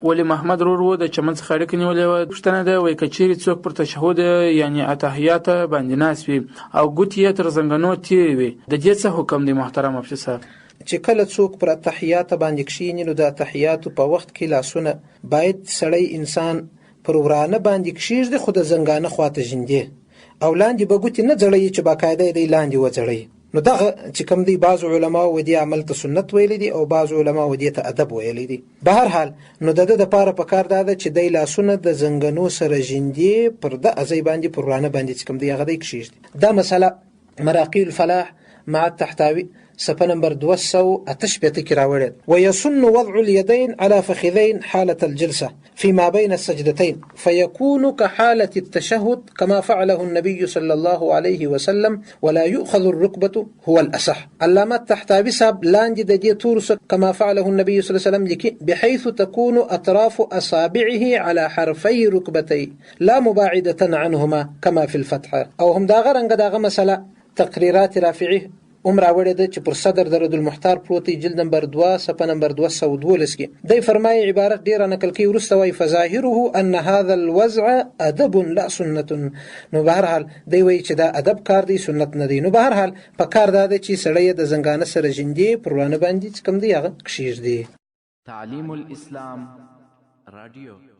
ولي محمد ورور وو د چمن څخه اړیکه نیولې وه، پوښتنه ده وایي که چیرې څوک پر تشهد یعنې اتحیات باندې ناست وي او ګوتې یې تر زنګنو تېرې وي د دې څه حکم دی محترم مفتي صاحب؟ چې کله څوک پر اتحیات باندې کښیني نو د اتحیاتو په وخت کې لاسونه باید سړی انسان پر ورانه باندې کښیږدي خو د زنګانه خواته ژیندې او لاندې به ګوتې نه ځړوي چې باقاعده یې دی لاندې وځړوي. نو دغه چې کوم دی بعضو علماو و دې عمل ته سنت ویلی دی او بعضو علماو دې ته ادب ویلی دی. بهر حال نو د ده دپاره په کار دا ده چې دی لاسونه د زنګنو سره ژیندې پر ده ازی باندې پر ورانه باندې چې کوم دی هغه دی کښېږدي. دا مسله مراقي الفلاح مع التحتاوي صفحه نمبر 268 کې راوړې. ويسن وضع اليدين على فخذين حالة الجلسة فيما بين السجدتين فيكون كحالة التشهد كما فعله النبي صلى الله عليه وسلم ولا يؤخذ الركبة هو الأصح. علامه التحتاوي صاحب لاندې د دې تورو څخه كما فعله النبي صلى الله عليه وسلم لیکي بحيث تكون أطراف أصابعه على حرفي ركبتي لا مباعدة عنهما كما في الفتح. او هم داغه رنګ داغه مسله تقریرات رافعي هم راوړې ده چې پر صدر د رد المحتار پروت دی، جلد نمبر 2 صفحه نمبر 212 کې دی فرمایي، عبارت ډېره نقل کوي، وروسته وایي فظاهره ان هذا الوضع ادب لا سنت. نو بهرحال دی وایي چې دا ادب کار دی، سنت نه دی. نو بهرحال په کار دا دی چې سړی یې د زنګانه سره ژیندې پر ورانه باندې چې کوم دی هغه کښېږدي. تعلیم الاسلام راډیو.